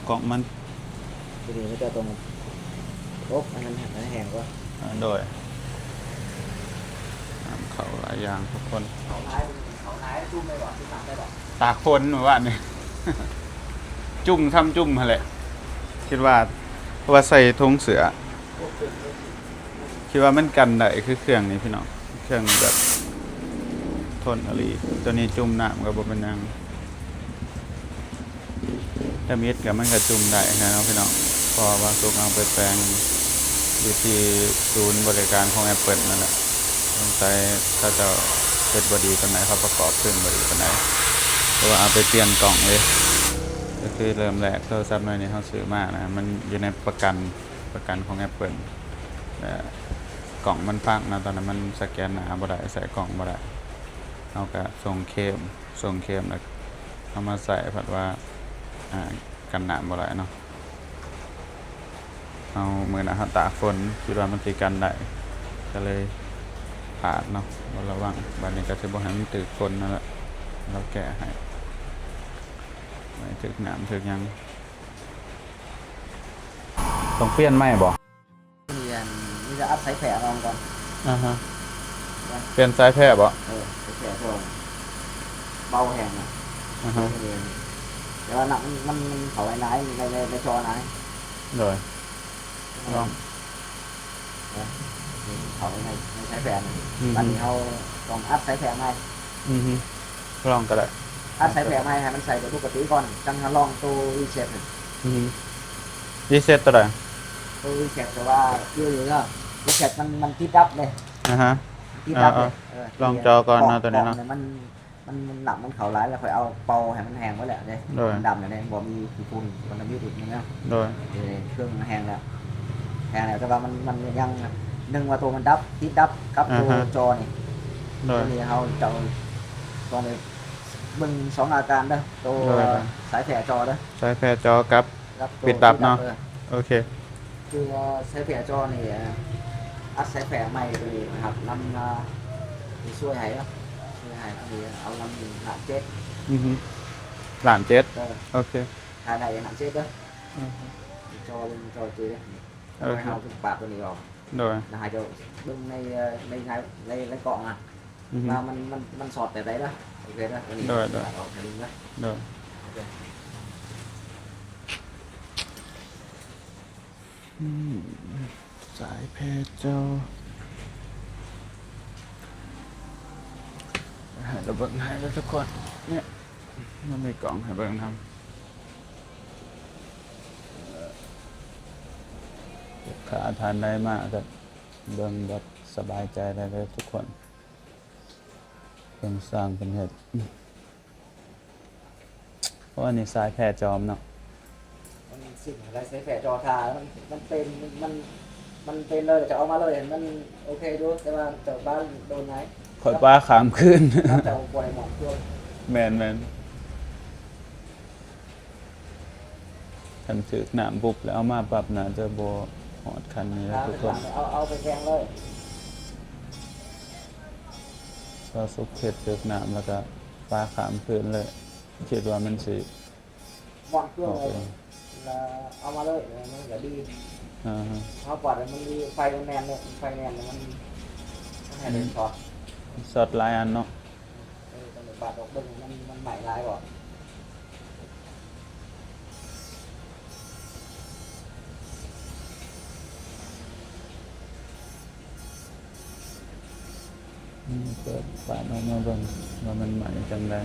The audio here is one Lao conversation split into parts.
ກ້ອງມັນ ຕົວນີ້ມັນຈະຕ້ອງອົບໃຫ້ມັນແຫ້ງ ໃຫ້ແຫ້ງກ່ອນ. ອາ ໂດຍ ນຳເຂົ້າຫຼາຍຢ່າງທຸກຄົນ. ເຂົ້າຫຼາຍ ເຂົ້າຫຼາຍຈຸ່ມໄດ້ບໍ່? ຈຸ່ມນ້ຳໄດ້ບໍ່? ຕາກຝົນມື້ວານນີ້ ຈຸ່ມຊ້ຳຈຸ່ມຫັ້ນແຫຼະ ຄິດວ່າ ເພາະວ່າໃສ່ຖົງເສື້ອ. ຄິດວ່າມັນກັນໄດ້ຄືເຄື່ອງນີ້ພີ່ນ້ອງ ເຄື່ອງນີ້ແບບທົນອີ່ຫຼີ. ຕົວນີ້ຈຸ່ມນ້ຳກໍບໍ່ເປັນຫຍັງ ທຳອິດກໍມັນກໍຈຸ່ມໄດ້ຫັ້ນແຫຼະເນາະພີ່ນ້ອງ ເພາະວ່າສຸກເອົາໄປແປງຢູ່ທີ່ສູນບໍລິການຂອງແອັບເປິ້ນນັ້ນແຫຼະ. ສົງໄສເຂົາເຈົ້າເຮັດບໍ່ດີປານໃດ ເຂົາປະກອບຄືນບໍ່ດີປານໃດ ເພາະວ່າເອົາໄປປ່ຽນກ້ອງເດ້. ກໍຄືເລີ່ມແລກໂທລະສັບໜ່ວຍນີ້ເຮົາຊື້ມານະ ມັນຢູ່ໃນປະກັນ ປະກັນຂອງແອັບເປິ້ນ ແລະ ກ້ອງມັນພັງນະ ຕອນນັ້ນມັນສະແກນໜ້າບໍ່ໄດ້ ໃສ່ກ້ອງບໍ່ໄດ້ ເຮົາກະສົ່ງເຄມ ສົ່ງເຄມ ແລ້ວເຮົາມາໃສ່ ພັດວ່າ ອ່າ ກັນນ້ຳບໍ່ໄດ້ເນາະ. ເຮົາ ມື້ນັ້ນເຮົາຕາກຝົນ ຄິດວ່າມັນຊິກັນໄດ້ ກໍເລີຍພາດເນາະ ບໍ່ລະວັງ. ບາດນີ້ກໍຊິບໍ່ໃຫ້ມັນຖືກຝົນນັ້ນແຫຼະ ລາວແກ້ໃຫ້ ບໍ່ໃຫ້ຖືກນ້ຳຖືກຫຍັງ. ຕ້ອງປ່ຽນໃໝ່ບໍ່? ນີ້ອັນ ມີແຕ່ອັດສາຍແຜ່ລອງກ່ອນ. ອາຮະ ປ່ຽນສາຍແຜ່ບໍ່? ເອີ ສາຍແຜ່ຈອ ເບົາແຮງນະ. ອາຮະ ແຕ່ວ່ານ້ຳມັນ ມັນ ມັນເຂົ້າຫຼາຍໆ ໃນ ໃນ ໃນຈອຫຼາຍ. ໂດຍ ລອງ ເອີ ເຂົ້າໃນ ໃນສາຍແຜ່ນະ. ອືຮຶ ບັດນີ້ເຮົາຕ້ອງອັດສາຍແຜ່ໃໝ່. ອືຮຶ ລອງກໍໄດ້ ອັດສາຍແຜ່ໃໝ່ໃຫ້ມັນໃສ່ໄດ້ປົກກະຕິກ່ອນ ຈັ່ງເຮົາລອງໂຕຣີເຊັດຫັ້ນ. ອືຮຶ ຣີເຊັດໂຕໃດ? ໂຕຣີເຊັດ ແຕ່ວ່າຢູ່ນີ້ເນາະ ຣີເຊັດມັນ ມັນຕິດດັບເດ້. ອາຮະ ຕິດດັບເດ້. ເອີ ເອີ ເອີ ລອງຈອກ່ອນເນາະ ໂຕນີ້ເນາະ ມັນ ມັນ ນ້ຳມັນເຂົ້າຫຼາຍ ແລ້ວຄ່ອຍເອົາເປົ່າໃຫ້ມັນແຫ້ງໝົດແລ້ວເດ້. ໂດຍ ມັນດຳແລ້ວເດ້ ບໍ່ມີຂີ້ຝຸ່ນ ມັນດຳຢູ່ດິນແລ້ວ. ໂດຍ ເອີ ເຄື່ອງມັນແຫ້ງແລ້ວ ແຫ້ງແລ້ວ ແຕ່ວ່າມັນ ມັນຍັງ ໜຶ່ງວ່າໂຕມັນດັບ ຕິດດັບກັບໂຕ ອາຮະ ຈອນີ້. ໂດຍ ໂຕນີ້ເຮົາເຈົ້າຕ້ອງໄດ້ເບິ່ງສອງອາການເດີ ໂຕ ໂດຍ ສາຍແຜ່ຈອເດີ ສາຍແຜ່ຈອກັບ ກັບໂຕ ປິດດັບເນາະ. ເອີ ໂອເຄ ຄືວ່າສາຍແຜ່ຈອນີ້ ອັດສາຍແຜ່ໃໝ່ໂຕນີ້ນະຄັບ ນຳມາຊ່ວຍໃຫ້ເນາະ ຊ່ວຍໃຫ້ ອັນນີ້ເອົານຳລ້ານເຈັດ. ອືຮຶ ລ້ານເຈັດ. ເອີ ໂອເຄ ຖ້າໄດ້ລ້ານເຈັດເດີ. ອືຮຶ ຈອເປັນຈອເຈເດີ. ໂອເຄ ເຮົາປາດໂຕນີ້ອອກ. ໂດຍ ແລ້ວໃຫ້ເຈົ້າເບິ່ງໃນ ໃນ ໃນ ໃນກ້ອງນະ ອືຮຶ ວ່າມັນ ມັນ ມັນຊອດແບບໃດເດີ. ໂອເຄເດີ ໂຕນີ້ ໂດຍ ໂດຍ ອອກໃຫ້ເບິ່ງເດີ. ໂດຍ ໂອເຄ ອືມ ສາຍແຜ່ຈອ ໃຫ້ລະເບິ່ງໃຫ້ເດີທຸກຄົນ. ເນີ້ຍ ມັນມີກ້ອງໃຫ້ເບິ່ງນຳ. ລູກຄ້າທ່ານໃດມາກໍເບິ່ງແບບສະບາຍໃຈໄດ້ເລີຍທຸກຄົນ ເບິ່ງຊ່າງເພິ່ນເຮັດ. ໂອ້ ອັນນີ້ສາຍແຜ່ຈອມເນາະ ມັນຊິມໃຫ້ໄດ້ສາຍແຜ່ຈອ ຖ້າມັນ ມັນເປັນ ມັນ ມັນເປັນເລີຍ ຈະເອົາມາເລີຍ ມັນໂອເຄຢູ່ ແຕ່ວ່າເຈົ້າບ້ານໂດນໄງ ຂ້ອຍປາຂ້າມຄືນ ເຈົ້າບໍ່ໄດ້ໝອນເຄື່ອງ. ແມ່ນໆ. ຄັນຖືກນ້ຳປຸບແລ້ວເອົາມາປັບ ໜ້າຈະບໍ່ຮອດຂັ້ນນີ້ແຫຼະທຸກຄົນ. ເອົາ ເອົາໄປແຂ່ງເລີຍ ເພາະສຸກເຮັດຖືກນ້ຳແລ້ວກະປາຂ້າມຄືນເລີຍ ຄິດວ່າມັນຊິໝອນເຄື່ອງເລີຍ ແລ້ວເອົາມາເລີຍ ມັນກະດີ. ອາຮະ ເຮົາປາດໃຫ້ມັນດີ ໄຟມັນແໜ້ນເລີຍ ໄຟແໜ້ນແລ້ວມັນ ມັນໃຫ້ໄດ້ຊອດ ຊອດຫຼາຍອັນເນາະ. ເອີ ຕ້ອງໄດ້ປາດອອກເບິ່ງ ມັນ ມັນໄໝ້ຫຼາຍບໍ່? ອືມ ເປີດປາດອອກມາເບິ່ງວ່າມັນໄໝ້ຈັ່ງໃດ.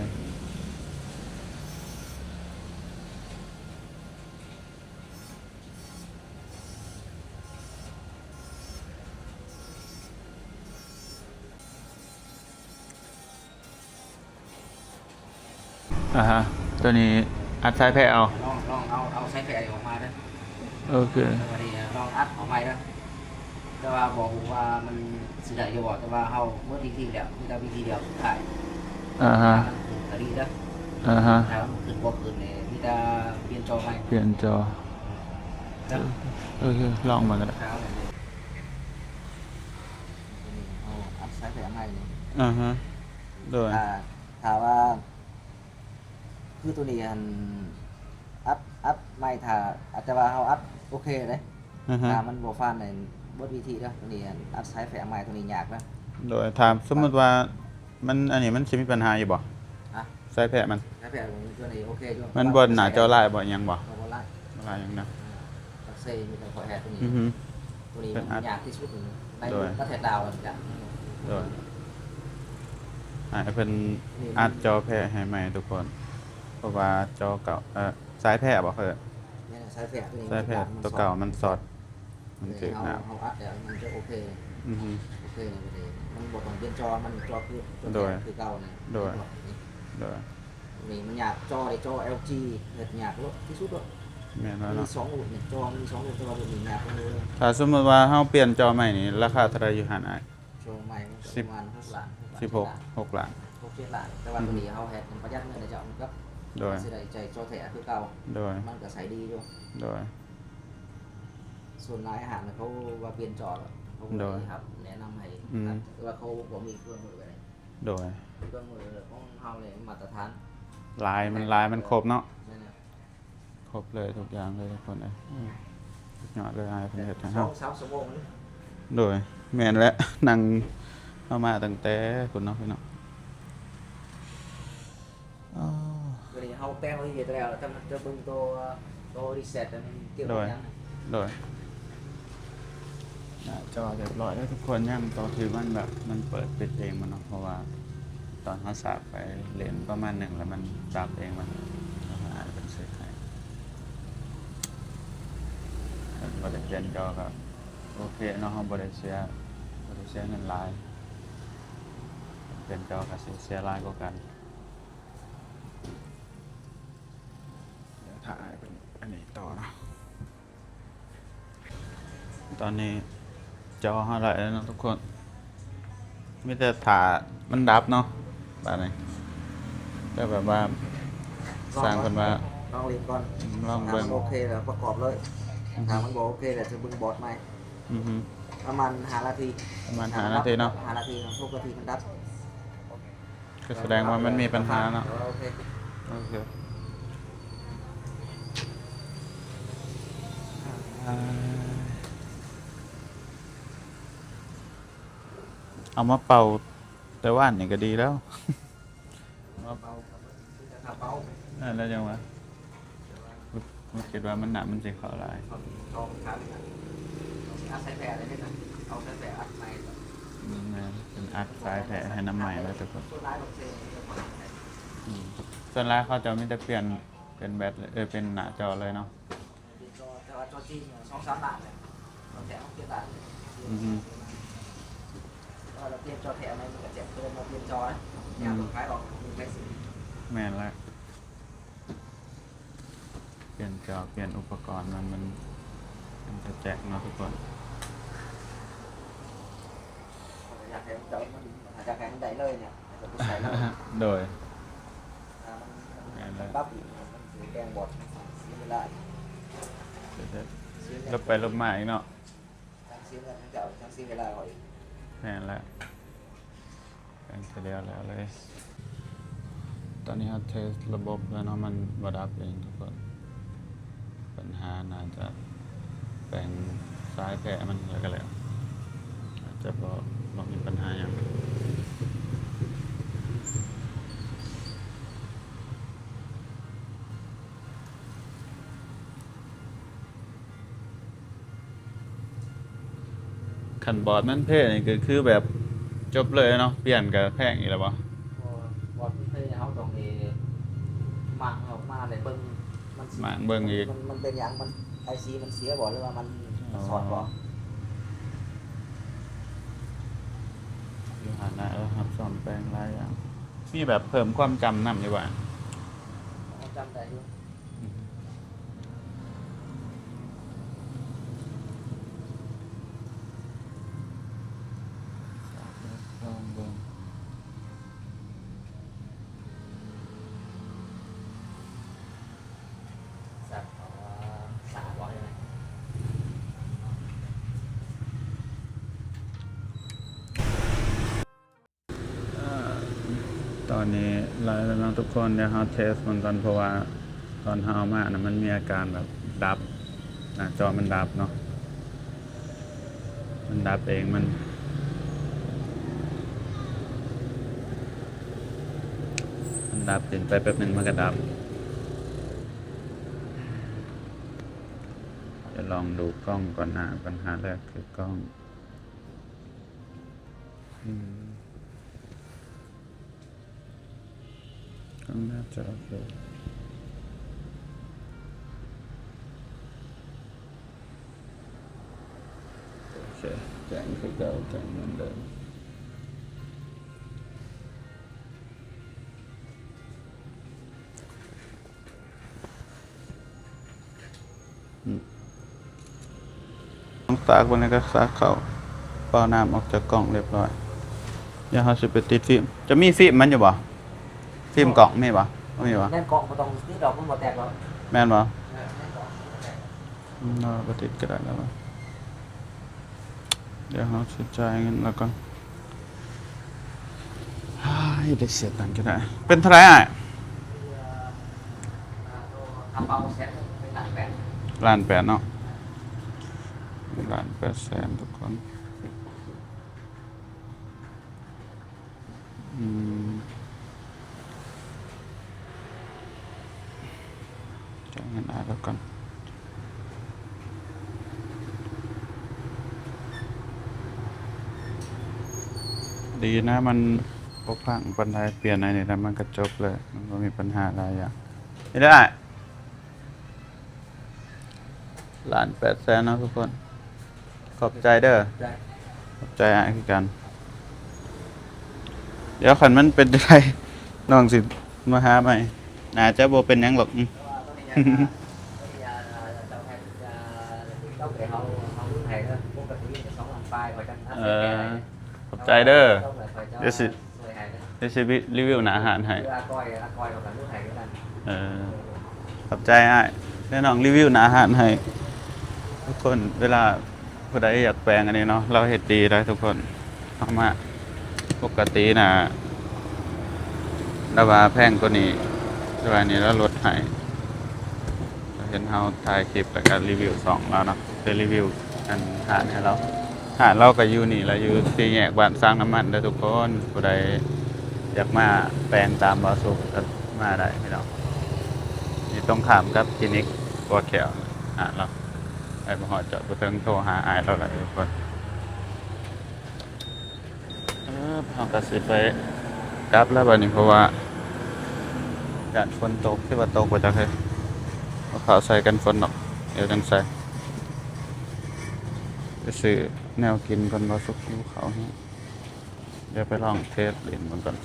ອາຮະ ໂຕນີ້ອັດສາຍແຜ່ເອົາ. ລອງ ລອງເອົາ ເອົາສາຍແຜ່ອອກມາເດີ. ໂອເຄ ບາດນີ້ລອງອັດເອົາໃໝ່ເດີ ແຕ່ວ່າບໍ່ຮູ້ວ່າມັນຊິໄດ້ຢູ່ບໍ່ ແຕ່ວ່າເຮົາໝົດວິທີແລ້ວ ມີແຕ່ວິທີດຽວສຸດທ້າຍ. ອາຮະ ຖ້າມັນຂຶ້ນກໍດີເດີ. ອາຮະ ຖ້າມັນຂຶ້ນບໍ່ຂຶ້ນນີ້ ມີແຕ່ປ່ຽນຈໍໃໝ່ ປ່ຽນຈໍ. ເອີ ເອີ ລອງເບິ່ງກໍໄດ້. ເຮົາອັດສາຍແຜ່ໃໝ່ນີ້. ອາຮະ ໂດຍ ຖ້າ ຖ້າວ່າ ຄືໂຕນີ້ຫັ້ນ ອັດ ອັດ ໄມ້ ຖ້າ ອາດຈະວ່າເຮົາອັດໂອເຄເດ້ ອືຮຶ ຖ້າມັນບໍ່ຟານນີ້ເບິດວິທີເດີ. ໂຕນີ້ອັດສາຍແຟະໃໝ່ ໂຕນີ້ຍາກນະ. ໂດຍ ຖ້າສົມມຸດວ່າມັນ ອັນນີ້ມັນຊິມີບັນຫາຢູ່ບໍ່? ຮະ? ສາຍແຟະມັນ ສາຍແຟະໂຕນີ້ໂອເຄຢູ່. ມັນບໍ່ໜ້າຈໍລາຍບໍ່ ອີ່ຫຍັງບໍ່? ບໍ່ລາຍ ບໍ່ລາຍຫຍັງນະ. ອືມ ຈັກເຊມີແຕ່ຂໍແຮດໂຕນີ້ ອືຮຶ ໂຕນີ້ມັນຍາກທີ່ສຸດໃນ ໂດຍ ປະເທດລາວຫັ້ນຈ້ະ. ໂດຍ ໃຫ້ເພິ່ນອັດຈໍແພະໃຫ້ໃໝ່ທຸກຄົນ ເພາະວ່າຈໍເກົ່າ ເອີ ສາຍແພະບໍ່ເຄີຍ ແມ່ນ ສາຍແຟະໂຕນີ້ ສາຍແຟະໂຕເກົ່າມັນຊອດ ມັນຖືກນ້ຳ. ເຮົາອັດແລ້ວມັນຈະໂອເຄ ອືຮຶ ໂອເຄເລີຍ. ມັນບໍ່ຕ້ອງປ່ຽນຈໍ ມັນຈໍຄື ໂດຍ ຄືເກົ່ານະ. ໂດຍ ໂດຍ ນີ້ມັນຍາກ ຈໍເດ້ ຈໍແອລຈີ ເຮັດຍາກໂລດ ທີ່ສຸດໂລດ. ແມ່ນແລ້ວເນາະ ມີສອງລຸ້ນນີ້ ຈໍມີສອງລຸ້ນ ແຕ່ວ່າລຸ້ນນີ້ຍາກກວ່າໝູ່ເລີຍ. ຖ້າສົມມຸດວ່າເຮົາປ່ຽນຈໍໃໝ່ນີ້ ລາຄາເທົ່າໃດຢູ່ຫັ້ນອ້າຍ? ຈໍໃໝ່ມັນກໍ ສິບ ປະມານຫົກລ້ານ ຫົກລ້ານ ສິບຫົກ ເຈັດລ້ານ ຫົກລ້ານ ຫົກເຈັດລ້ານ. ແຕ່ວ່າ ອືຮຶ ໂຕນີ້ເຮົາເຮັດມັນປະຢັດເງິນນະເຈົ້າ ມັນກໍ ໂດຍ ມັນຊິໄດ້ໃຊ້ຈໍແທ້ຄືເກົ່າ. ໂດຍ ມັນກໍໃຊ້ດີຢູ່. ໂດຍ ສ່ວນຫຼາຍຮ້ານເຂົາວ່າປ່ຽນຈໍແລ້ວ ເຂົາບໍ່ໄດ້ຮັບແນະນຳໃຫ້ ອືມ ແຕ່ວ່າເຂົາບໍ່ມີເຄື່ອງມືແບບນີ້. ໂດຍ ເຄື່ອງມືຂອງເຮົານີ້ມາດຕະຖານ ຫຼາຍ ມັນຫຼາຍ ມັນຄົບເນາະ. ແມ່ນແລ້ວ ຄົບເລີຍ ທຸກຢ່າງເລີຍທຸກຄົນເອີຍ. ອືມ ສຸດຍອດເລີຍ ອ້າຍເພິ່ນເຮັດໃຫ້ເຮົາ ສອງສາມຊົ່ວໂມງເລີຍ. ໂດຍ ແມ່ນແຫຼະ ນັ່ງເຮົາມາຕັ້ງແຕ່ພຸ້ນເນາະພີ່ນ້ອງ. ອໍ ໂຕນີ້ເຮົາແປງລະອຽດແລ້ວ ແຕ່ມັນຈະເບິ່ງໂຕ ໂຕຣີເຊັດອັນນີ້ກ່ຽວກັບຫຍັງ. ໂດຍ ໂດຍ ໜ້າຈໍຮຽບຮ້ອຍແລ້ວທຸກຄົນ ຍັງໂຕທີ່ມັນແບບ ມັນເປີດປິດເອງມັນເນາະ ເພາະວ່າຕອນເຮົາສາກໄປເຫຼັ້ນປະມານໜຶ່ງ ແລ້ວມັນດັບເອງ ມັນ ເຮົາຫາເພິ່ນເຊັດໃຫ້. ຄັນບໍ່ໄດ້ປ່ຽນຈໍກໍໂອເຄເນາະ ເຮົາບໍ່ໄດ້ເສຍ ບໍ່ໄດ້ເສຍເງິນຫຼາຍ. ປ່ຽນຈໍກໍຊິເສຍຫຼາຍກວ່າກັນ. ດຽວຖ້າອ້າຍເພິ່ນອັນນີ້ຕໍ່ເນາະ. ຕອນນີ້ຈໍເຮົາໄດ້ແລ້ວເນາະທຸກຄົນ ມີແຕ່ຖ້າມັນດັບເນາະບາດນີ້. ແຕ່ແບບວ່າຊ່າງເພິ່ນວ່າ ລອງເຫຼັ້ນກ່ອນ ອືມ ລອງເບິ່ງ ຖ້າມັນໂອເຄແລ້ວປະກອບເລີຍ. ອືຮຶ ຖ້າມັນບໍ່ໂອເຄແລ້ວຈະເບິ່ງບອດໃໝ່. ອືຮຶ ປະມານຫ້ານາທີ ປະມານຫ້ານາທີເນາະ ຫ້ານາທີ ຫົກນາທີມັນດັບ. ກໍສະແດງວ່າມັນມີບັນຫາເນາະ. ໂອເຄ ໂອເຄ ເອົາມາເປົ່າແຕ່ວານນີ້ກໍດີແລ້ວ. ມາເປົ່າ ເອີ ແລ້ວຈັ່ງວ່າ ບໍ່ຄິດວ່າມັນ ນ້ຳມັນຊິເຂົ້າຫຼາຍ. ເອົາໃສ່ແຜ່ເລີຍນະ ເອົາໃສ່ແຜ່ອັດໃໝ່. ອືມ ແມ່ນ ເປັນອັດສາຍແຜ່ໃຫ້ນຳໃໝ່ເລີຍທຸກຄົນ. ອືມ ສ່ວນຫຼາຍເຂົາເຈົ້າມີແຕ່ປ່ຽນ ເປັນແບັດ ເອີ ເປັນໜ້າຈໍເລີຍເນາະ. ແຕ່ວ່າຈໍຈີນສອງສາມລ້ານແຫຼະ ເອົາແທ້ເອົາປ່ຽນລ້ານ. ອືຮຶ ເອີ ແລ້ວປ່ຽນຈໍແທ້ໃໝ່ມັນກໍແຈກເຕີມມາປ່ຽນຈໍນະ. ອືມ ຍາມຂາຍອອກ ແມ່ນແຫຼະ. ປ່ຽນຈໍ ປ່ຽນອຸປະກອນມັນ ມັນ ມັນຈະແຈກເນາະທຸກຄົນ. ຢາກໃຫ້ມັນເຈົ້າ ມັນ ຢາກໃຫ້ມັນໄດ້ເລີຍນີ້ ໃຫ້ເຈົ້າໄປໃສ່ເລີຍ. ໂດຍ ຖ້າມັນ ມັນ ແມ່ນແລ້ວ ປັບອີກ ມັນຊິແຕ່ງບອດ ມັນຊິເສຍເວລາອີກ. ເສຍເງິນ ລົບໄປລົບມາອີກເນາະ. ທັງເສຍເງິນຂອງເຈົ້າ ທັງເສຍເວລາເຂົາອີກ. ແມ່ນແລ້ວ ແຕ່ງເທື່ອດຽວແລ້ວເລີຍ. ຕອນນີ້ເຮົາເທສລະບົບແລ້ວເນາະ ມັນບໍ່ດັບເອງທຸກຄົນ. ບັນຫາໜ້າຈະແປງສາຍແຜ່ມັນແລ້ວກໍແລ້ວ ອາດຈະບໍ່ ບໍ່ມີບັນຫາຫຍັງ. ຄັນບອດມັນເພນີ້ກໍຄືແບບຈົບເລີຍເນາະ ປ່ຽນກໍແພງອີກແລ້ວບໍ່? ບໍ່ ບອດມັນເພເຮົາຕ້ອງໄດ້ມ້າງອອກມາ ແລ້ວເບິ່ງ ມັນຊິ ມ້າງເບິ່ງອີກ ມັນ ມັນເປັນຫຍັງ? ມັນ ໄອຊີມັນເສຍບໍ່ ຫຼືວ່າມັນ ອໍ ມັນຊອດບໍ່? ຢູ່ຫັ້ນນະ ເອີ ຮັບສ້ອມແປງຫຼາຍຢ່າງ. ມີແບບເພີ່ມຄວາມຈຳນຳຢູ່ບໍ່? ເຮົາຈຳໄດ້ຢູ່. ລອງເບິ່ງ. ເອີ ຕອນນີ້ໄລ່ແລ້ວເນາະທຸກຄົນ. ດຽວເຮົາເທສເບິ່ງກ່ອນ ເພາະວ່າ ຕອນເຮົາເອົາມານະ ມັນມີອາການແບບດັບ ໜ້າຈໍມັນດັບເນາະ ມັນດັບເອງ ມັນ ມັນດັບ ຫຼິ້ນໄປແປັບໜຶ່ງມັນກໍດັບ. ຈະລອງດູກ້ອງກ່ອນນະ ບັນຫາແລກຄືກ້ອງ ອືມ ກ້ອງໜ້າຈະໂອເຄ ໂອເຄ ແຈ້ງຄືເກົ່າ ແຈ້ງເໝືອນເດີມ. ອືມ ລອງສາກເບິ່ງ ແລ້ວກໍສາກເຂົ້າ ເປົ່ານ້ຳອອກຈາກກ້ອງຮຽບຮ້ອຍ. ດຽວເຮົາຊິໄປຕິດຟິມ. ຈະມີຟິມມັນຢູ່ບໍ່? ຟິມກ້ອງມີບໍ່? ບໍ່ມີບໍ່? ແມ່ນ ກ້ອງບໍ່ຕ້ອງຕິດດອກ ມັນບໍ່ແຕກດອກ. ແມ່ນບໍ່? ເອີ ແມ່ນ ກ້ອງບໍ່ແຕກ. ອືມ ເນາະ ບໍ່ຕິດກໍໄດ້ແລ້ວ. ດຽວເຮົາຊິຈ່າຍເງິນລາວກ່ອນ. ໄດ້ເສຍຕັງກໍໄດ້. ເປັນເທົ່າໃດອ້າຍ? ລ້ານແປດເນາະ. ລ້ານແປດແສນທຸກຄົນ. ອືມ ຈ່າຍເງິນອ້າຍລາວກ່ອນ. ດີນະ ມັນບໍ່ພັງປານໃດ, ປ່ຽນອັນນີ້ແລ້ວມັນກໍຈົບເລີຍ, ມັນບໍ່ມີບັນຫາຫຼາຍຢ່າງ. ນີ້ເດີອ້າຍ. ລ້ານແປດແສນເນາະທຸກຄົນ. ຂອບໃຈເດີ. ຂອບໃຈ. ຂອບໃຈອ້າຍຄືກັນ. ດຽວຄັນມັນເປັນຈັ່ງໃດ ນ້ອງຊິມາຫາໃໝ່. ໜ້າຈະບໍ່ເປັນຫຍັງດອກ. ອືມ ເອີ ຂອບໃຈເດີ. ດຽວຊິຣີວິວໜ້າຮ້ານໃຫ້. ເອີ ຂອບໃຈອ້າຍ. ດຽວນ້ອງຣີວິວໜ້າຮ້ານໃຫ້ທຸກຄົນ. ເວລາຜູ້ໃດຢາກແປງອັນນີ້ເນາະ ລາວເຮັດດີໄດ໋ທຸກຄົນ. ເຮົາມາປົກກະຕິນະ ລາວວ່າແພງກວ່ານີ້ ແຕ່ວ່ານີ້ລາວລົດໃຫ້. ເຫັນເຮົາຖ່າຍຄລິບແລ້ວກໍຣີວິວຊ່ອງລາວເນາະ, ໄປຣີວິວອັນຮ້ານໃຫ້ລາວ. ຮ້ານລາວກໍຢູ່ນີ້ລະ ຢູ່ສີ່ແຍກບ້ານຊາງນ້ຳມັນເດີທຸກຄົນ. ຜູ້ໃດຢາກມາແປງຕາມບ່າວສຸກກໍມາໄດ້ພີ່ນ້ອງ. ຢູ່ຕົງຂ້າມກັບຄລີນິກກົວແກ້ວ ຮ້ານລາວ. ໄປບໍ່ຮອດຈອດບໍ່ເຖິງ ໂທຫາອ້າຍລາວໄດ້ທຸກຄົນ. ເອີ ເຮົາກໍຊິໄປກັບແລ້ວບັດນີ້ ເພາະວ່າຢ້ານຝົນຕົກ. ຄິດວ່າຕົກບໍ່ຈັກເຮີ້ຍ. ບໍ່ຟ້າວໃສ່ກັນຝົນດອກ, ດຽວຈັ່ງໃສ່. ໄປຊື້ແນວກິນກ່ອນ, ບ່າວສຸກຫິວເຂົ້າແຮງ. ດຽວໄປລອງເທສຫຼິ້ນເບິ່ງກ່ອນ.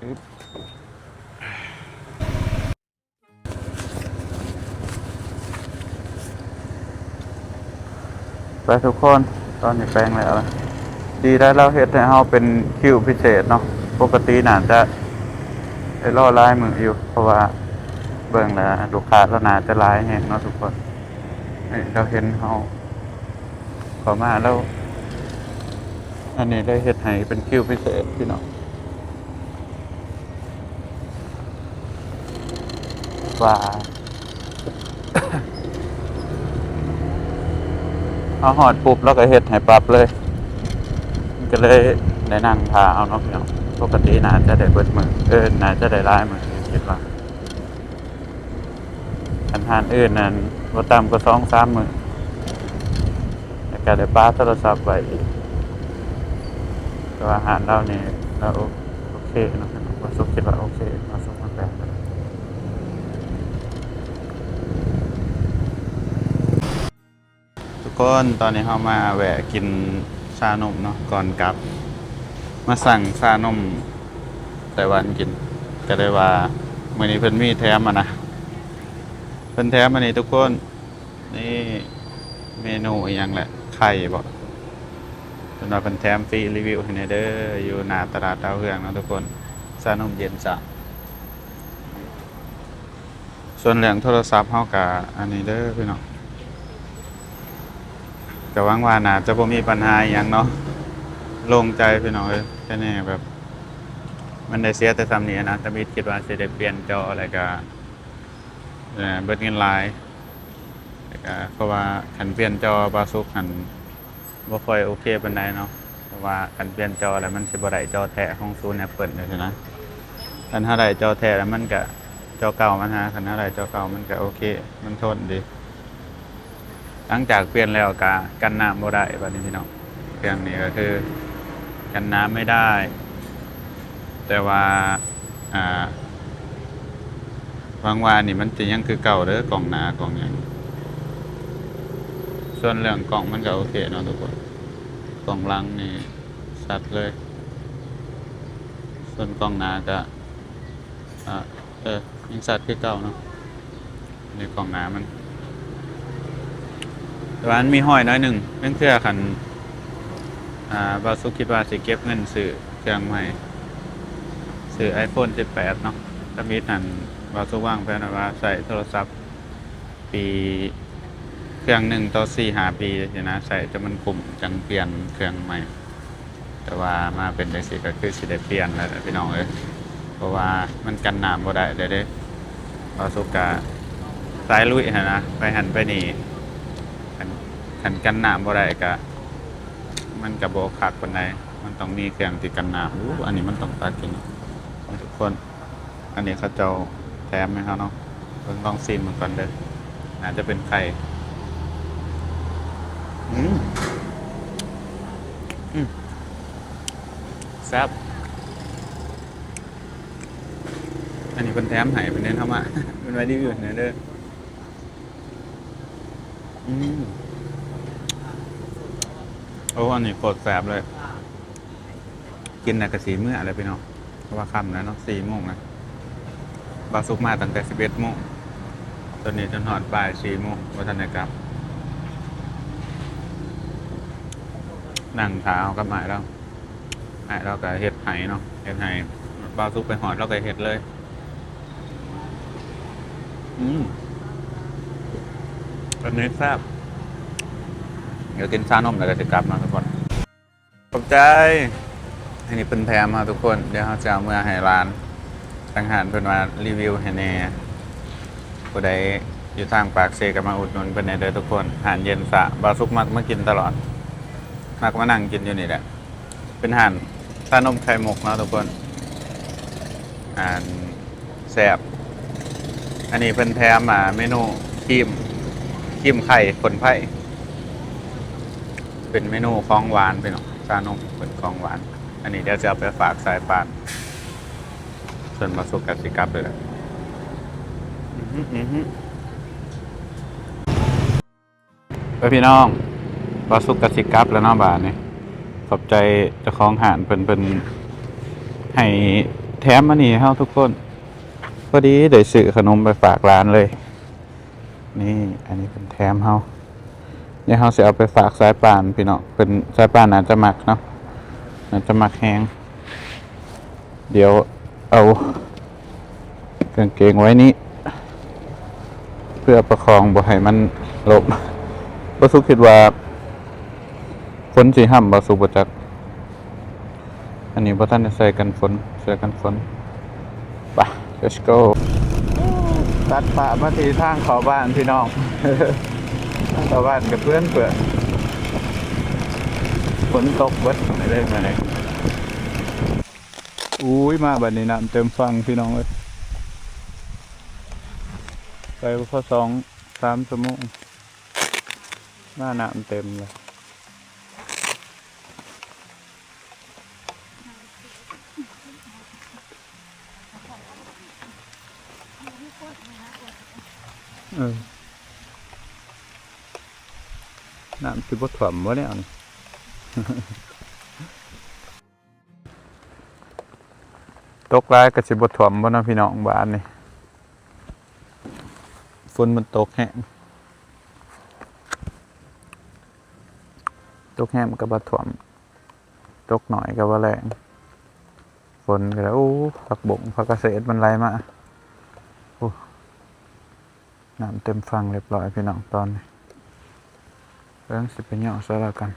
ອຶບ. ໄປທຸກຄົນ, ຕອນນີ້ແປງແລ້ວ. ດີໄດ໋ລາວເຮັດໃຫ້ເຮົາເປັນຄິວພິເສດເນາະ. ປົກກະຕິໜ້າຈະໄດ້ລໍຫຼາຍມື້ຢູ່ ເພາະວ່າເບິ່ງແລ້ວລູກຄ້າລາວໜ້າຈະຫຼາຍແຮງເນາະທຸກຄົນ. ນີ້ລາວເຫັນເຮົາເຂົ້າມາແລ້ວ ອັນນີ້ໄດ້ເຮັດໃຫ້ເປັນຄິວພິເສດພີ່ນ້ອງ. ວ່າເຮົາຮອດປຸບ ລາວກໍເຮັດໃຫ້ປັບເລີຍ, ມັນກໍເລີຍໄດ້ນັ່ງຖ້າເອົາເນາະພີ່ນ້ອງ. ປົກກະຕິໜ້າຈະໄດ້ເບິດມື້, ເອີ ໜ້າຈະໄດ້ຫຼາຍມື້ ຄິດວ່າ. ຄັນຮ້ານອື່ນນັ້ນບໍ່ຕ່ຳກວ່າສອງສາມມື້ ແລ້ວກໍໄດ້ປະໂທລະສັບໄວ້ອີກ. ແຕ່ວ່າຮ້ານລາວນີ້ ລາວໂອ ໂອເຄເນາະ, ບ່າວສຸກຄິດວ່າໂອເຄ, ບ່າວສຸກມາແປງ. ທຸກຄົນ ຕອນນີ້ເຮົາມາແວະກິນຊານົມເນາະ ກ່ອນກັບ. ມາສັ່ງຊານົມໄຕ້ຫວັນກິນ, ກໍໄດ້ວ່າມື້ນີ້ເພິ່ນມີແຖມຫັ້ນນະ, ເພິ່ນແຖມອັນນີ້ທຸກຄົນ. ນີ້ເມນູອີ່ຫຍັງແຫຼະ ໄຂ່ບໍ? ເພິ່ນວ່າເພິ່ນແຖມຟຣີ ຣີວິວໃຫ້ແດ່ເດີ. ຢູ່ໜ້າຕະຫຼາດດາວເຮືອງເນາະທຸກຄົນ, ຊານົມເຢັນຊະ. ສ່ວນເລື່ອງໂທລະສັບເຮົາກະອັນນີ້ເດີພີ່ນ້ອງ, ກະຫວັງວ່າໜ້າຈະບໍ່ມີບັນຫາອີ່ຫຍັງເນາະ. ໂລ່ງໃຈພີ່ນ້ອງເອີຍ, ແຄ່ນີ້ແບບມັນໄດ້ເສຍແຕ່ສ່ຳນີ້ນະ. ທຳອິດຄິດວ່າຊິໄດ້ປ່ຽນຈໍ ແລ້ວກະ ເອີ ເບິດເງິນຫຼາຍ ແລ້ວກະເພາະວ່າຄັນປ່ຽນຈໍບ່າວສຸກຫັ້ນ ບໍ່ຄ່ອຍໂອເຄປານໃດເນາະ ເພາະວ່າຄັນປ່ຽນຈໍແລ້ວມັນຊິບໍ່ໄດ້ຈໍແທ້ຂອງສູນແອັບເປິ້ນຈັ່ງຊີ້ນະ. ຄັນເຮົາໄດ້ຈໍແທ້ແລ້ວມັນກະ ຈໍເກົ່າມັນຫາ ຄັນເຮົາໄດ້ຈໍເກົ່າມັນກະໂອເຄ ມັນທົນດີ. ຫຼັງຈາກປ່ຽນແລ້ວກະກັນນ້ຳບໍ່ໄດ້ບາດນີ້ພີ່ນ້ອງ. ເຄື່ອງນີ້ກະຄືກັນນ້ຳໄມ່ໄດ້ ແຕ່ວ່າ ອ່າ ຫວັງວ່າອັນນີ້ມັນຈະຍັງຄືເກົ່າເດີ ກ້ອງໜ້າກ້ອງຫຍັງ. ສ່ວນເລື່ອງກ້ອງມັນກະໂອເຄເນາະທຸກຄົນ ກ້ອງຫຼັງນີ້ຊັດເລີຍ ສ່ວນກ້ອງໜ້າກະ ອ່າ ເອີ ຍັງຊັດຄືເກົ່າເນາະ ໃນກ້ອງໜ້າມັນ ແຕ່ວ່າມັນມີຮອຍໜ້ອຍໜຶ່ງ. ລາງເທື່ອຄັນ ອ່າ ບ່າວສຸກຄິດວ່າຊິເກັບເງິນຊື້ເຄື່ອງໃໝ່ ຊື້ໄອໂຟນສິບແປດເນາະ. ທຳອິດຫັ້ນ ບ່າວສຸກວາງແຜນໄວ້ວ່າໃຊ້ໂທລະສັບປີ ເຄື່ອງໜຶ່ງຕໍ່ສີ່ຫ້າປີຊີ້ນະ ໃຊ້ຈົນມັນຄຸ້ມຈັ່ງປ່ຽນເຄື່ອງໃໝ່. ແຕ່ວ່າມາເປັນຈັ່ງຊີ້ກະຄືຊິໄດ້ປ່ຽນແລ້ວແຫຼະພີ່ນ້ອງເອີຍ ເພາະວ່າມັນກັນນ້ຳບໍ່ໄດ້ເດ້. ບ່າວສຸກກະສາຍລຸຍຫັ້ນນະ ໄປຫັ້ນໄປນີ້ ຄັນ ຄັນກັນນ້ຳບໍ່ໄດ້ກະ ມັນກະບໍ່ຄັກປານໃດ ມັນຕ້ອງມີເຄື່ອງທີ່ກັນນ້ຳ. ໂອ້ ອັນນີ້ມັນຕ້ອງຕັກກິນເນາະທຸກຄົນ. ອັນນີ້ເຂົາເຈົ້າແຖມໃຫ້ເຮົາເນາະ ເບິ່ງ ລອງຊີມເບິ່ງກ່ອນເດີ. ໜ້າຈະເປັນໄຂ່ ອືມ ອືມ ແຊບ. ອັນນີ້ເພິ່ນແຖມໃຫ້ ເພິ່ນແນະນຳມາ ເພິ່ນວ່າຣີວິວໃຫ້ແດ່ເດີ. ອືມ ໂອ້ ອັນນີ້ໂຄດແຊບເລີຍ. ກິນແລ້ວກະຊິເມືອແລ້ວພີ່ນ້ອງ ເພາະວ່າຄ່ຳແລ້ວເນາະ ສີ່ໂມງແລ້ວ. ບ່າວສຸກມາຕັ້ງແຕ່ສິບເອັດໂມງ ຕອນນີ້ຈົນຮອດບ່າຍສີ່ໂມງ ບໍ່ທັນໄດ້ກັບ. ນັ່ງຖ້າເອົາກັບອ້າຍລາວ ອ້າຍລາວກະເຮັດໃຫ້ເນາະ ເຮັດໃຫ້. ບ່າວສຸກໄປຮອດລາວກະເຮັດເລີຍ. ອືມ ອັນນີ້ແຊບ. ດຽວກິນຊານົມແລ້ວກະຊິກັບເນາະທຸກຄົນ. ຂອບໃຈ. ອັນນີ້ເພິ່ນແຖມເຮົາທຸກຄົນ ດຽວເຮົາຊິເອົາເມືອໃຫ້ຫຼານ. ທາງຮ້ານເພິ່ນວ່າຣີວິວໃຫ້ແດ່ ຜູ້ໃດຢູ່ທາງປາກເຊກະມາອຸດໜູນເພິ່ນແດ່ເດີທຸກຄົນ. ຮ້ານເຢັນຊາ ບ່າວສຸກມັກມາກິນຕະຫຼອດ ມັກມານັ່ງກິນຢູ່ນີ້ແຫຼະ. ເປັນຮ້ານຊານົມໄຂ່ມຸກເນາະທຸກຄົນ ອັນ ແຊບ. ອັນນີ້ເພິ່ນແຖມ ອ່າ ເມນູຄຣີມ ຄຣີມໄຂ່ຂົນໄພ ເປັນເມນູຂອງຫວານພີ່ນ້ອງ ຊານົມເປັນຂອງຫວານ. ອັນນີ້ດຽວຊິເອົາໄປຝາກສາຍປານ ສ່ວນບ່າວສຸກກະຊິກັບເລີຍແຫຼະ. ອືຫື ອືຫື. ເອີ ພີ່ນ້ອງ ບ່າວສຸກກະຊິກັບແລ້ວເນາະບາດນີ້. ຂອບໃຈເຈົ້າຂອງຮ້ານເພິ່ນ ເພິ່ນໃຫ້ແຖມອັນນີ້ໃຫ້ເຮົາທຸກຄົນ ພໍດີໄດ້ຊື້ຂະໜົມໄປຝາກຫຼານເລີຍ. ນີ້ ອັນນີ້ເພິ່ນແຖມເຮົາ ດຽວເຮົາຊິເອົາໄປຝາກສາຍປານພີ່ນ້ອງ ເພິ່ນ ສາຍປານໜ້າຈະມັກເນາະ ໜ້າຈະມັກແຮງ. ດຽວເອົາກາງເກງໄວ້ນີ້ ເພື່ອປະຄອງບໍ່ໃຫ້ມັນລົ້ມ. ບ່າວສຸກຄິດວ່າຝົນຊິຫ້ຳ ບ່າວສຸກບໍ່ຈັກ. ອັນນີ້ບໍ່ທັນໄດ້ໃສ່ກັນຝົນ ເສື້ອກັນຝົນ. ໄປ let's go. ຕັດພາບມາທີ່ທາງເຂົ້າບ້ານພີ່ນ້ອງ ທາງເຂົ້າບ້ານກະເປື້ອນເປື້ອນ ຝົນຕົກເບິດເລີຍມື້ນີ້. ອຸ້ຍ ມາບາດນີ້ນ້ຳເຕັມຝັ່ງພີ່ນ້ອງເອີຍ ໄປບໍ່ພໍສອງສາມຊົ່ວໂມງ ມານ້ຳເຕັມເລີຍ. ເອີ ນ້ຳຊິບໍ່ຖ້ວມບໍ່ແນວນີ້? ຕົກຫຼາຍກະຊິບໍ່ຖ້ວມບໍ່ເນາະພີ່ນ້ອງ ບາດນີ້ ຝົນມັນຕົກແຮງ ຕົກແຮງກະບໍ່ຖ້ວມ ຕົກໜ້ອຍກະບໍ່ແລ້ງ ຝົນກະ ໂອ້ ຜັກບົ້ງ ຜັກກະເສດມັນໄຫຼມາ ໂອ້ ນ້ຳເຕັມຝັ່ງຮຽບຮ້ອຍພີ່ນ້ອງ ຕອນນີ້ ເບິ່ງຊິໄປຍໍ້ໃສ່ລາວກັນ.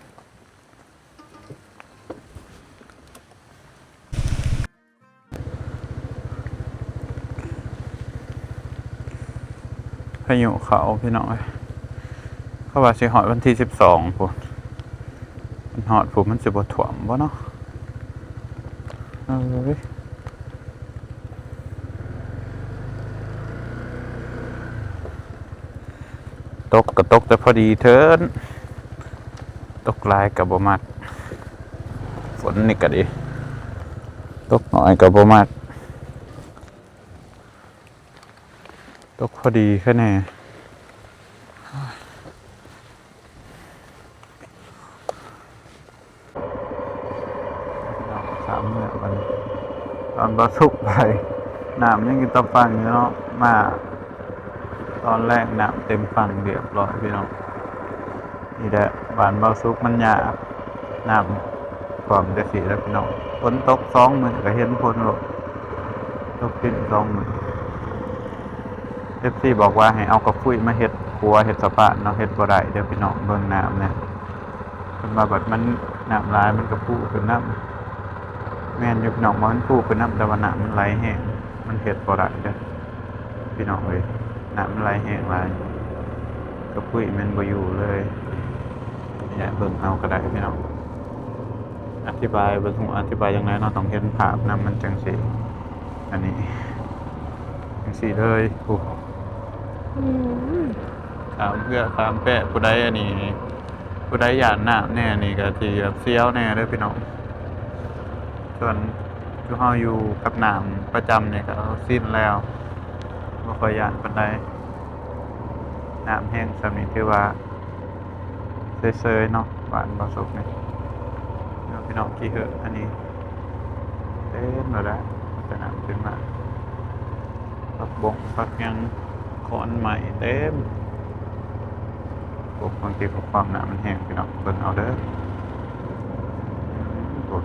ພາຍຸເຂົ້າພີ່ນ້ອງເອີຍ ເຂົາວ່າຊິຮອດວັນທີສິບສອງພຸ້ນ ມັນຮອດພຸ້ນມັນຊິບໍ່ຖ້ວມບໍ່ເນາະ ເອີຍ ຕົກກໍຕົກແຕ່ພໍດີເທີ້ນ ຕົກຫຼາຍກໍບໍ່ມັກ ຝົນນີ້ກໍດີ ຕົກໜ້ອຍກໍບໍ່ມັກ ຕົກພໍດີແຄ່ແນ່ ສາມມື້ບັດນີ້ ຕອນບໍ່ສຸກໄປ ນ້ຳຍັງຢູ່ຕາຝັ່ງຢູ່ເນາະ ມາຕອນແລງນ້ຳເຕັມຝັ່ງຮຽບຮ້ອຍພີ່ນ້ອງ. ນີ້ແຫຼະ ບ້ານເບົາສຸກມັນຍາກ ນ້ຳຖ້ວມຈັ່ງຊີ້ແຫຼະພີ່ນ້ອງ. ຝົນຕົກສອງມື້ກໍເຫັນຜົນໂລດ ຕົກດິນສອງມື້. ເອັຟຊີບອກວ່າໃຫ້ເອົາກະປຸ້ຍມາເຮັດຂົວເຮັດສະພານເນາະ ເຮັດບໍ່ໄດ້ເດີ້ພີ່ນ້ອງ ເບິ່ງນ້ຳແດ່. ເພິ່ນວ່າບັດມັນນ້ຳຫຼາຍມັນກະພຸຂຶ້ນນຳ. ແມ່ນຢູ່ພີ່ນ້ອງ ມັນພຸຂຶ້ນນຳ ແຕ່ວ່ານ້ຳມັນໄຫຼແຮງ ມັນເຮັດບໍ່ໄດ້ເດີ້ພີ່ນ້ອງເອີຍ. ນ້ຳມັນໄຫຼແຮງຫຼາຍ ກະປຸ້ຍແມ່ນບໍ່ຢູ່ເລີຍ. ແຍະເບິ່ງເອົາກໍໄດ້ພີ່ນ້ອງ. ອະທິບາຍບໍ່ຮູ້ອະທິບາຍຈັ່ງໃດເນາະ ຕ້ອງເຫັນພາບນຳມັນຈັ່ງຊິ ອັນນີ້ ຈັ່ງຊີ້ເລີຍ. ໂອ້ ອືມ ຂ້າມເຮືອຂ້າມແພ ຜູ້ໃດອັນນີ້ ຜູ້ໃດຢ້ານນ້ຳແດ່ນີ້ກໍຊິແບບສຽວແດ່ເດີ້ພີ່ນ້ອງ. ສ່ວນ ຄືເຮົາຢູ່ກັບນ້ຳປະຈຳນີ້ກໍຊິນແລ້ວ ບໍ່ຄ່ອຍຢ້ານປານໃດ. ນ້ຳແຮງສ່ຳນີ້ຖືວ່າເຊີຍໆເນາະ ບ້ານເບົາສຸກນີ້. ເນາະ ພີ່ນ້ອງ ຂີ້ເຫີກອັນນີ້ເຕັມແລ້ວແຫຼະ ມັນຈະນ້ຳຂຶ້ນມາ ຜັກບົ້ງຜັກຫຍັງ ຂອນໄມ້ເຕັມ. ໂອ້ ບາງທີກໍຄວາມນ້ຳມັນແຮງພີ່ນ້ອງ ເບິ່ງເອົາເດີ້. ໂອ້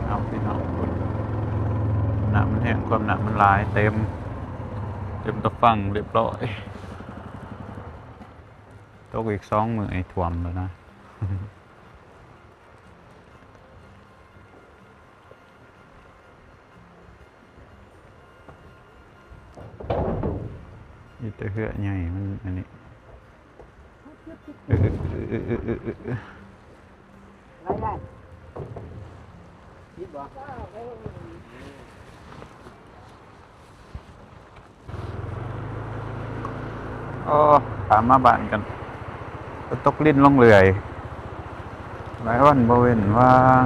ເອົາພີ່ນ້ອງ ນ້ຳມັນແຮງ ຄວາມນ້ຳມັນຫຼາຍ ເຕັມ ເຕັມຕາຝັ່ງຮຽບຮ້ອຍ. ຕົກອີກສອງມື້ໃຫ້ຖ້ວມແລ້ວນະ. ມີແຕ່ເຮືອໃຫຍ່ມັນອັນນີ້ ເອີ ເອີ ເອີ ເອີ ເອີ ເອີ ເອີ. ໄດ້ ໄດ້ ຕິດບໍ່? ອໍ ຂ້າມມາບ້ານກັນ ກໍຕົກລິນລົງເລື້ອຍ ຫຼາຍວັນບໍ່ເວັ້ນວ່າງ.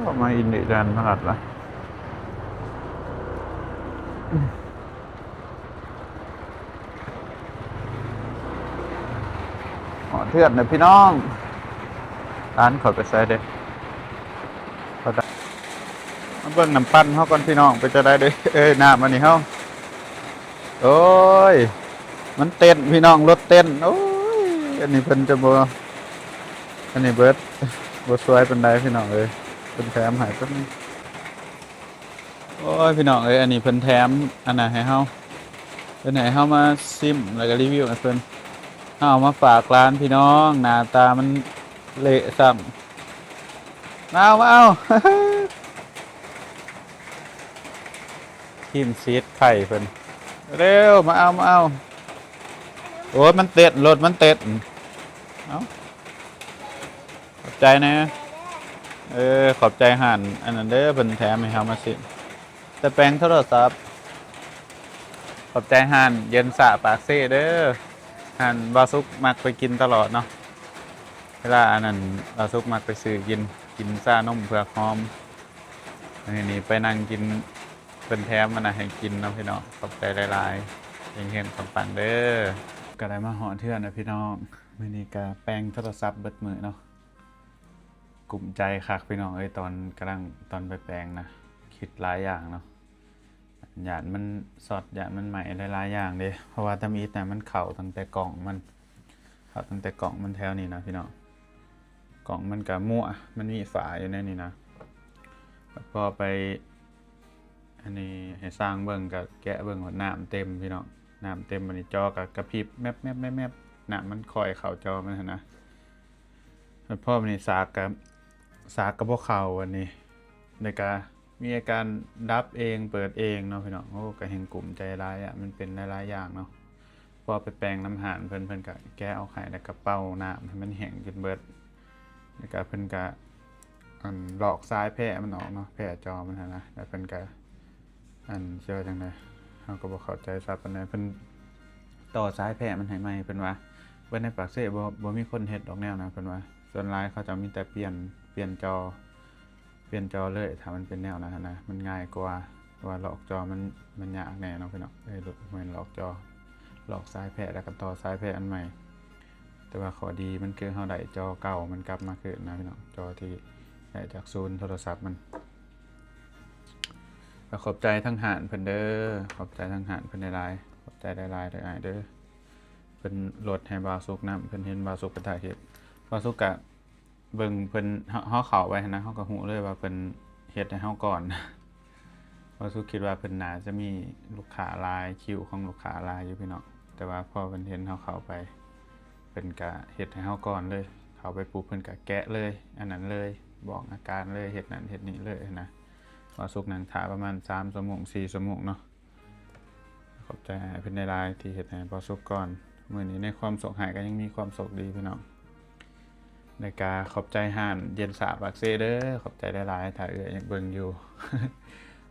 ໂອ້ ມາອິນດີແລນມາລັດລະ. ຮອດເຮືອນແລ້ວພີ່ນ້ອງ. ຫຼານຂ້ອຍໄປໃສເດ? ມາເບິ່ງນ້ຳປັ່ນເຮົາກ່ອນພີ່ນ້ອງ ເປັນຈັ່ງໃດເດ? ເອີຍ ນ້ຳອັນນີ້ເຮົາ ໂອ້ຍ ມັນເຕັ້ນພີ່ນ້ອງ ລົດເຕັ້ນ. ໂອ້ຍ ອັນນີ້ເພິ່ນຈະບໍ່ ອັນນີ້ເບິດ ບໍ່ສວຍປານໃດພີ່ນ້ອງເອີຍ ເພິ່ນແຖມໃຫ້ເພິ່ນ. ໂອ້ຍ ພີ່ນ້ອງເອີຍ ອັນນີ້ເພິ່ນແຖມອັນນັ້ນໃຫ້ເຮົາ ເພິ່ນໃຫ້ເຮົາມາຊິມ ແລ້ວກໍຣີວິວໃຫ້ເພິ່ນ. ເຮົາເອົາມາຝາກຫຼານພີ່ນ້ອງ ໜ້າຕາມັນເລະຊ້ຳ. ມາເອົາ ມາເອົາ ຄຣີມສີດໄຂ່ເພິ່ນ ເລັວ ມາເອົາ ມາເອົາ. ໂອ້ຍ ມັນເຕັ້ນ ລົດມັນເຕັ້ນ. ເອົາ ຂອບໃຈນະ. ເອີ ຂອບໃຈຮ້ານອັນນັ້ນເດີ ເພິ່ນແຖມໃຫ້ເຮົາມາຊິມ ແຕ່ແປງໂທລະສັບ. ຂອບໃຈຮ້ານເຢັນຊາປາກເຊເດີ ຮ້ານບ່າວສຸກມັກໄປກິນຕະຫຼອດເນາະ ເວລາອັນນັ້ນບ່າວສຸກມັກໄປຊື້ກິນ ກິນຊານົມເຜືອກຫອມ. ອັນນີ້ໄປນັ່ງກິນ ເພິ່ນແຖມອັນນັ້ນໃຫ້ກິນເນາະພີ່ນ້ອງ. ຂອບໃຈຫຼາຍໆ ເຮັງໆ ປັງໆ ເດີ. ກໍໄດ້ມາຮອດເຮືອນແລ້ວພີ່ນ້ອງ. ມື້ນີ້ກໍແປງໂທລະສັບເບິດມື້ເນາະ ກຸ້ມໃຈຄັກພີ່ນ້ອງເອີຍ ຕອນກຳລັງ ຕອນໄປແປງນະ ຄິດຫຼາຍຢ່າງເນາະ ຢ້ານມັນຊັອດ ຢ້ານມັນໄໝ້ ຫຼາຍໆຢ່າງເດ້. ເພາະວ່າທຳອິດນະ ມັນເຂົ້າຕັ້ງແຕ່ກ້ອງມັນ ເຂົ້າຕັ້ງແຕ່ກ້ອງມັນແຖວນີ້ນະພີ່ນ້ອງ ກ້ອງມັນກະມົວ ມັນມີຝາຢູ່ໃນນີ້ນະ. ແລ້ວພໍໄປ ອັນນີ້ໃຫ້ຊ່າງເບິ່ງ ກະແກະເບິ່ງ ໂອ້ ນ້ຳເຕັມພີ່ນ້ອງ. ນ້ຳເຕັມ ບັດນີ້ຈໍກໍກະພິບແມັບໆໆໆ ນ້ຳມັນຄ່ອຍເຂົ້າຈໍມັນຫັ້ນນະ. ແລ້ວພໍບັດນີ້ສາກກໍ ສາກກໍບໍ່ເຂົ້າບັດນີ້ ແລ້ວກໍມີອາການດັບເອງເປີດເອງເນາະພີ່ນ້ອງ. ໂອ້ ກໍແຮ່ງກຸ້ມໃຈຫຼາຍອະ ມັນເປັນຫຼາຍໆຢ່າງເນາະ. ພໍໄປແປງນຳຮ້ານເພິ່ນ ເພິ່ນກໍແກະອອກໃຫ້ ແລ້ວກໍເປົ່ານ້ຳໃຫ້ມັນແຫ້ງຈົນເບິດ ແລ້ວກໍເພິ່ນກໍ ອັນ ລອກສາຍແພມັນອອກເນາະ ແພຈໍມັນຫັ້ນນະ. ແລ້ວເພິ່ນກໍ ອັນ ຊິວ່າຈັ່ງໃດ ເຮົາກໍບໍ່ເຂົ້າໃຈສັບປານໃດ. ເພິ່ນຕໍ່ສາຍແພມັນໃຫ້ໃໝ່ ເພິ່ນວ່າ ເບິ່ງໃນປາກເຊບໍ່ ບໍ່ມີຄົນເຮັດດອກແນວນັ້ນ ເພິ່ນວ່າ. ສ່ວນຫຼາຍເຂົາເຈົ້າມີແຕ່ປ່ຽນ ປ່ຽນຈໍ ປ່ຽນຈໍເລີຍ ຖ້າມັນເປັນແນວນັ້ນນະ ມັນງ່າຍກວ່າ. ແຕ່ວ່າລອກຈໍມັນ ມັນຍາກແດ່ເນາະພີ່ນ້ອງ. ເອີ ບໍ່ແມ່ນລອກຈໍ ລອກສາຍແພ ແລ້ວກໍຕໍ່ສາຍແພອັນໃໝ່. ແຕ່ວ່າຂໍ້ດີມັນຄືເຮົາໄດ້ຈໍເກົ່າມັນກັບມາຄືນນະພີ່ນ້ອງ ຈໍທີ່ໄດ້ຈາກສູນໂທລະສັບມັນ. ກໍຂອບໃຈທາງຮ້ານເພິ່ນເດີ ຂອບໃຈທາງຮ້ານເພິ່ນຫຼາຍໆ ຂອບໃຈຫຼາຍໆເດີອ້າຍເດີ. ເພິ່ນລົດໃຫ້ບ່າວສຸກນຳ ເພິ່ນເຫັນບ່າວສຸກເປັນທ່າເຮັດ ບ່າວສຸກກະ ເບິ່ງເພິ່ນ ເຮົາ ເຮົາເຂົ້າໄປຫັ້ນນະ ເຮົາກໍຮູ້ເລີຍວ່າເພິ່ນເຮັດໃຫ້ເຮົາກ່ອນ. ບ່າວສຸກຄິດວ່າເພິ່ນໜ້າຈະມີລູກຄ້າຫຼາຍ ຄິວຂອງລູກຄ້າຫຼາຍຢູ່ພີ່ນ້ອງ ແຕ່ວ່າພໍເພິ່ນເຫັນເຮົາເຂົ້າໄປ ເພິ່ນກະເຮັດໃຫ້ເຮົາກ່ອນເລີຍ. ເຂົ້າໄປປຸບເພິ່ນກະແກະເລີຍ ອັນນັ້ນເລີຍ ບອກອາການເລີຍ ເຮັດນັ້ນເຮັດນີ້ເລີຍຫັ້ນນະ. ບ່າວສຸກນັ່ງຖ້າປະມານສາມຊົ່ວໂມງ ສີ່ຊົ່ວໂມງເນາະ. ຂອບໃຈອ້າຍເພິ່ນຫຼາຍໆທີ່ເຮັດໃຫ້ບ່າວສຸກກ່ອນ. ມື້ນີ້ໃນຄວາມໂຊກຮ້າຍກໍຍັງມີຄວາມໂຊກດີພີ່ນ້ອງ. ແລ້ວກະຂອບໃຈຮ້ານເຢັນຊາປາກເຊເດີ ຂອບໃຈຫຼາຍໆ ຖ້າເອື້ອຍຍັງເບິ່ງຢູ່.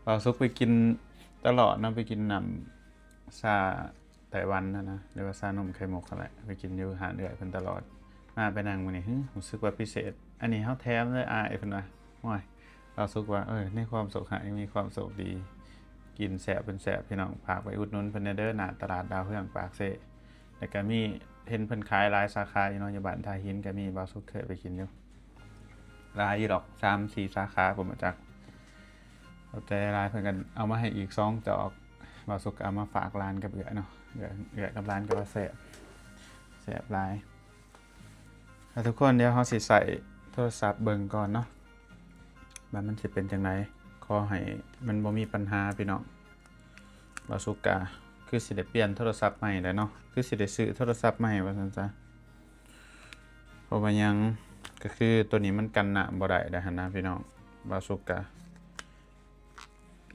ບ່າວສຸກໄປກິນຕະຫຼອດເນາະ ໄປກິນນ້ຳຊາໄຕ້ຫວັນຫັ້ນນະ ຫຼືວ່າຊານົມໄຂ່ມຸກຫັ້ນແຫຼະ ໄປກິນຢູ່ຮ້ານເອື້ອຍເພິ່ນຕະຫຼອດ. ມາໄປນັ່ງມື້ນີ້ ຫຶ ຮູ້ສຶກວ່າພິເສດ ອັນນີ້ເຮົາແຖມເລີຍອ້າຍ ເພິ່ນວ່າ. ໂອ້ຍ ບ່າວສຸກວ່າ ເອີ ໃນຄວາມໂຊກຮ້າຍຍັງມີຄວາມໂຊກດີ ກິນແຊບເປັນແຊບພີ່ນ້ອງ. ຝາກໄປອຸດໜູນເພິ່ນແດ່ເດີ ໜ້າຕະຫຼາດດາວເຮືອງປາກເຊ. ແລ້ວກໍມີ ເຫັນເພິ່ນຂາຍຫຼາຍສາຂາຢູ່ເນາະ ຢູ່ບ້ານທ່າຫີນກໍມີ ບ່າວສຸກເຄີຍໄປກິນຢູ່ ຫຼາຍຢູ່ດອກ ສາມສີ່ສາຂາ ບໍ່ຮູ້ຈັກ. ຂອບໃຈຫຼາຍ ເພິ່ນກໍເອົາມາໃຫ້ອີກສອງຈອກ. ບ່າວສຸກກໍເອົາມາຝາກຫຼານກັບເອື້ອຍເນາະ ເອື້ອຍ ເອື້ອຍກັບຫຼານກໍວ່າແຊບ ແຊບຫຼາຍ. ແລ້ວທຸກຄົນ ດຽວເຮົາຊິໃຊ້ໂທລະສັບເບິ່ງກ່ອນເນາະ ວ່າມັນຊິເປັນຈັ່ງໃດ. ຂໍໃຫ້ມັນບໍ່ມີບັນຫາພີ່ນ້ອງ. ບ່າວສຸກກະຄືຊິໄດ້ປ່ຽນໂທລະສັບໃໝ່ແຫຼະເນາະ ຄືຊິໄດ້ຊື້ໂທລະສັບໃໝ່ວ່າຊັ້ນຊະ. ເພາະວ່າຫຍັງ ກໍຄືໂຕນີ້ມັນກັນນ້ຳບໍ່ໄດ້ແລ້ວຫັ້ນນະພີ່ນ້ອງ. ບ່າວສຸກກະ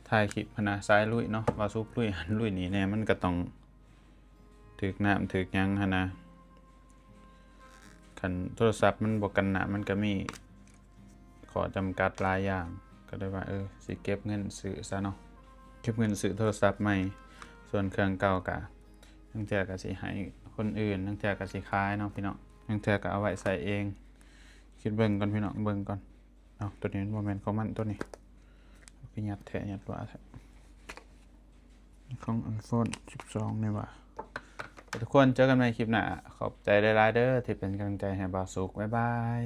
ຖ່າຍຄລິບຫັ້ນນະ ສາຍລຸຍເນາະ ບ່າວສຸກລຸຍຫັ້ນລຸຍນີ້ແດ່ ມັນກໍຕ້ອງ ຖືກນ້ຳຖືກຫຍັງຫັ້ນນະ. ຄັນໂທລະສັບມັນບໍ່ກັນນ້ຳ ມັນກໍມີຂໍ້ຈຳກັດຫຼາຍຢ່າງ ກໍເລີຍວ່າ ເອີ ຊິເກັບເງິນຊື້ຊະເນາະ ເກັບເງິນຊື້ໂທລະສັບໃໝ່. ສ່ວນເຄື່ອງເກົ່າກະ ລາງເທື່ອກະຊິໃຫ້ຄົນອື່ນ ລາງເທື່ອກະຊິຂາຍເນາະພີ່ນ້ອງ ລາງເທື່ອກະເອົາໄວ້ໃຊ້ເອງ. ຄິດເບິ່ງກ່ອນພີ່ນ້ອງ ເບິ່ງກ່ອນ. ເອົ້າ ໂຕນີ້ມັນບໍ່ແມ່ນຂອງມັນ ໂຕນີ້ຄືຍັດແທ້ຍັດວ່າແທ້ ຂອງໄອໂຟນສິບສອງນີ້ຫວ່າ. ທຸກຄົນ ເຈີກັນໃໝ່ຄລິບໜ້າ. ຂອບໃຈຫຼາຍໆເດີທີ່ເປັນກຳລັງໃຈໃຫ້ບ່າວສຸກ. ບາຍບາຍ.